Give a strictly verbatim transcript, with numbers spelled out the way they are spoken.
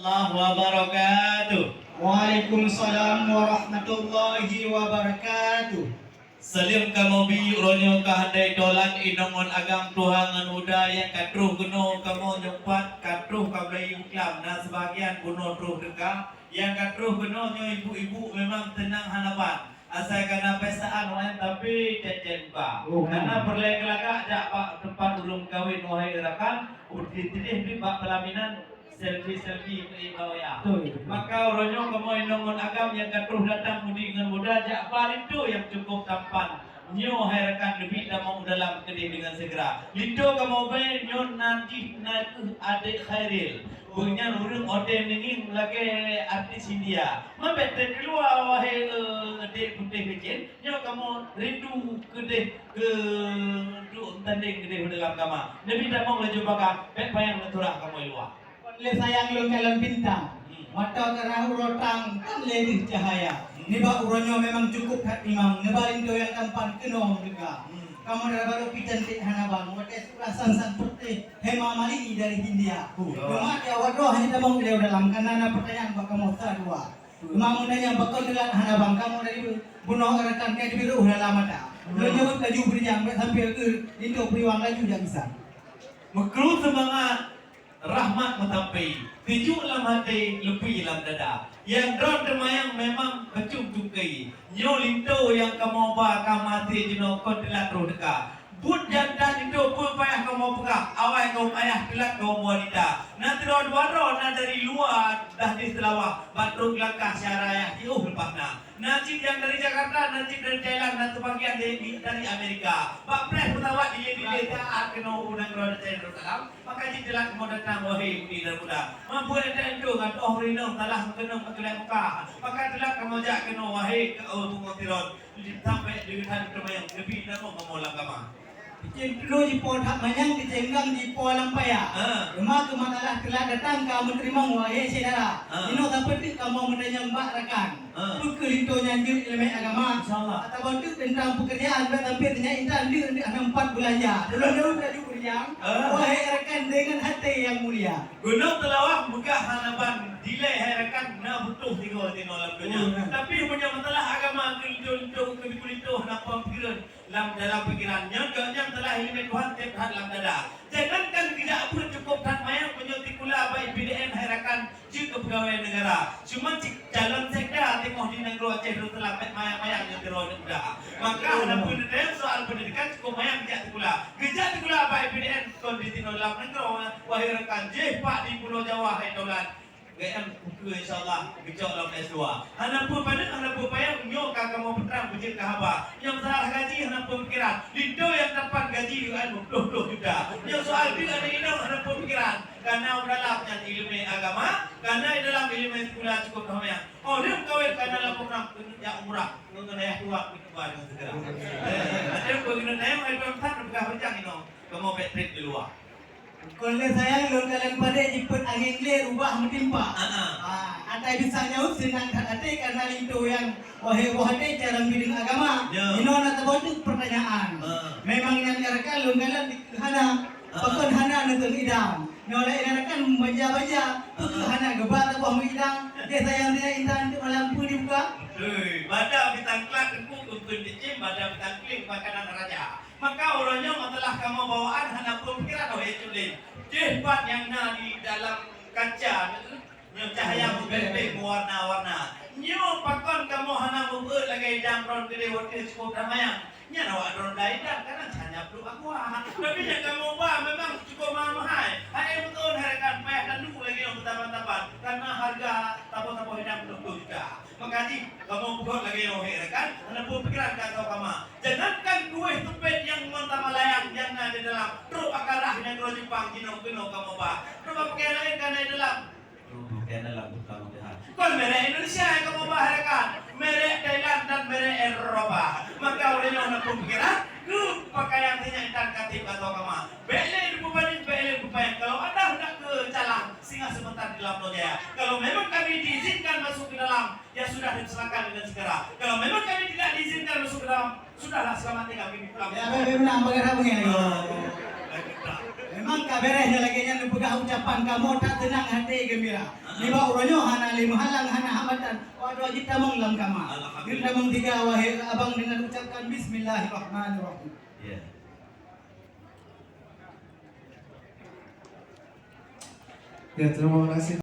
Wabarakatuh. Waalaikumsalam warahmatullahi wabarakatuh. Saleuem kamoe bi uroe nyoe keuhai tolan inong ngon agam tuha ngon muda nyang ka troh keunoe kamoe nyoe pat ka troh ka beureuklam na seubagian bunoe troh teuka nyang ka troh keunoe nyoe ibu-ibu memang teunang hana ban. Asai kana pesta nyan tapi cecen ba. Oh, kana peureulée geulagak jak bak teumpat ureuëng kawin wahai rakan, udeb tideh bak pelaminan selfie-selfie keu iba wayah. Betul, betul. Maka uroe nyoe kamoe inong ngon agam nyang ka troh datang mudi ngon muda jak bak linto nyang cukup tampan. Nyoe hai rakan neubi tamong dalam keudeh dengan segera. Linto kamoe bai nyoe nan jih na keuh adek Khairil. Beunyan ureuëng odeh ninging lagée artis India. Mabet teukeuluwa wahai adek putéh keucil. Nyoe kamoe rindu keudeh keu duek tandeng keudeh dalam kama. Neubi tamong laju baka, bék payang neuturah kamoe luwa. Lé sayang lôn kalon bintang, mata keurah uroe tang tan lé deuh cahaya. Nibak uroe nyoe memang cukup that imang, neuba linto nyang tampan keunoe meudeunga. Kamoe dara barô pi cantik hana bang, watée seuklah san-san putih, hema malini dari Hindia. Teuma di awak droe hana tamong ilée dalam, kana na peutanyaan bak kamoe sa dua. Teuma meunanyang pakon teulat hana bang, kamoe dari bunoe rakan ka jibiru dalam mata. Lôn jaweueb laju beurijang, bék sampoe keu linto peuriwang laju jak bisa. Meukru seumangat. Rahmat meutampe, teujuk lam até, leupie lam dada. Nyang droe teumayang memang bacum tungkée. Nyoe linto nyang kamoe ba ka maté jinoe kon teulat roh teuka. Buet jantan linto peue payah kamoe peugah, awai kaum ayah teulat kaum wanita. Na sidroe dua droe na dari luwa dah di Seulawah, ban trok langkah syara yah jiôh leupah na. Na cit nyang dari Jakarta, na cit dari Thailand, na seubagian dari, dari Amerika. Bak preh peusawat dilée-dilée taát keunoe u nanggroe Aceh Darussalam. Maka jiteulat kamoe datang, wahé udi dan muda. Mampu enta entu ngon oh rinong salah meukeunong meukeulai muka. Maka teulat kamoe jak keunoe, wahé ka, oh, bungo tiron. Sampai di geutan teumanyong, neubi namo kamoe lam kama. Cicém teulo jipo that manyang, cicém gang jipo lam paya. Ha. Teuma keu masalah teulat datang ka meuteurimong, wahé syedara. Ha. Inoe sapeue teuk kamoe meutanyong bak rakan. Ha. Peu kheueh linto nyan jeuet ileumèe agama? Insya Allah. Atawa teuk teuntang peukeurjaan, bèk sampoe teunyang intan deuek-deuek hana meupat beulanja. Ulôn jaweueb laju beurijang, ha, wahé rakan deungon até nyang mulia. Gunong Teulawah meugah hana ban dilèe hai rakan na butoh sigoe sinoe lam donya. Oh, ya. Tapi meunyoe masalah agama keu linto-linto keu linto hana peupikiran lam dalam pikiran. Nyoe gobnyan telah ileumèe Tuhan teutab that lam dada. Jangankan geujak beuet cukôp that manyang meunyoe sikula bak I P D N hai rakan jeuet keu peugawée neugara. Cuma cit calon sekda teungoh di nanggroe Aceh Darussalam bèk manyang-manyang nyoe sidroe aneuk muda. Maka hana peue neutanyong soal peundidikan cukôp manyang geujak sikula. Geujak sikula bak I P D N kon di sinoe lam nanggroe wahé rakan jih bak di Pulo Jawa hai tolan. G M ukeue insya Allah geucok lom S dua. Hana peue paneuk, hana peue payah, nyoe ka kamoe peutrang beujeuet keu haba. Nyang salah gaji hana peue pikiran. Linto nyang dapat gaji U M ploh-ploh juta. Nyang soal deuek aneuk inong hana peue pikiran. Kana u dalam nyan ileumèe agama, kana i dalam ileumèe sikula cukôp ramè. Oh, lheueh kawén kana lam program keuneuk jak umrah ngon ayah tuha keuneuk ba deungon segera. Eh, ada peue keuneuk nayang ai tuan that peugah beucang inoe. Kamoe bèk trép di luwa. Kon lé sayang lôn kalon padé jipeuet angén glé rubah meutimpa. Ah, ah. Ah, atai bisa nyaut seunang that até kana linto nyang wahé boh até cara bideung agama. Ya. Inoe na saboh teuk peurtanyaan. Ah. Memang nyang nyarekan lôn kalon dikeue hana. Ah. Pakon hana neuteung idang. Nyoe lé nyarekan banja-banja. Pakon hana geuba saboh meuidang. Deh sayang-sayang intan teuk malam peue dibuka? Hei, bada bitang klat teungku keupeuen cicém, bada bitang kling makanan raja. Maka uroe nyoe meutelah kamoe bawaan hana peue pikiran, oh, eh, Cut Lin. Jih pat nyang na di dalam kaca nyoe cahya meubeuteh meuwarna-warna. Nyoe pakon kamoe hana meubeuet lagèe jamron keudeh watèe cukôp damai. Nyan awak droe dai dan kadang hanya pluek aqua. Tapi nyang kamoe ba memang cukôp mahai-mahai. Hai meuteun hai rakan payah tandu lagèe nyoe beutaban-taban. Karena harga saboh-saboh hidang peuet plôh juta. Maka jih, kamoe peugöt lagèe nyoe, hai rakan, hana peue pikiran ka atau kama. Jangankan kueh tupet nyang mantong malayang nyang na di dalam, trok bak karah nyang droe Jepang jinoe keunoe kamoe ba. Trok bak pakaian laén ka na di dalam. Trok bak pakaian dalam kamoe ba. Kon merek Indonesia nyang kamoe ba, hai rakan. Merek Thailand dan merek Eropa. Maka ureueng nyoe hana peue pikiran, keu pakaian sinyak intan ka tiep ka atau kama. Bèk lé neupubanding, bèk lé neupupayang. Kalau anda hendak ke Calang, singgah sebentar di Lamno Jaya. Kalau memang kami diizinkan masuk ke dalam, ya sudah, dipersilakan dengan segera. Kalau memang kami tidak diizinkan masuk ke dalam, sudahlah, selamat tinggal, kami pulang. Ya, baik, baik, benar, bagaimana hubungan? Ah, baik, betul. Memang Ka beres nyoe lagèe nyan neupeugah ucapan kamoe that seunang até geumbira. Nibak uroe nyoe hana lé meuhalang, hana hambatan. Waduh, jeuet tamong lam kama. Jeuet tamong tiga, wahé abang, dengan ucapkan bismillahirrahmanirrahim. Ya. Ya, terima kasih.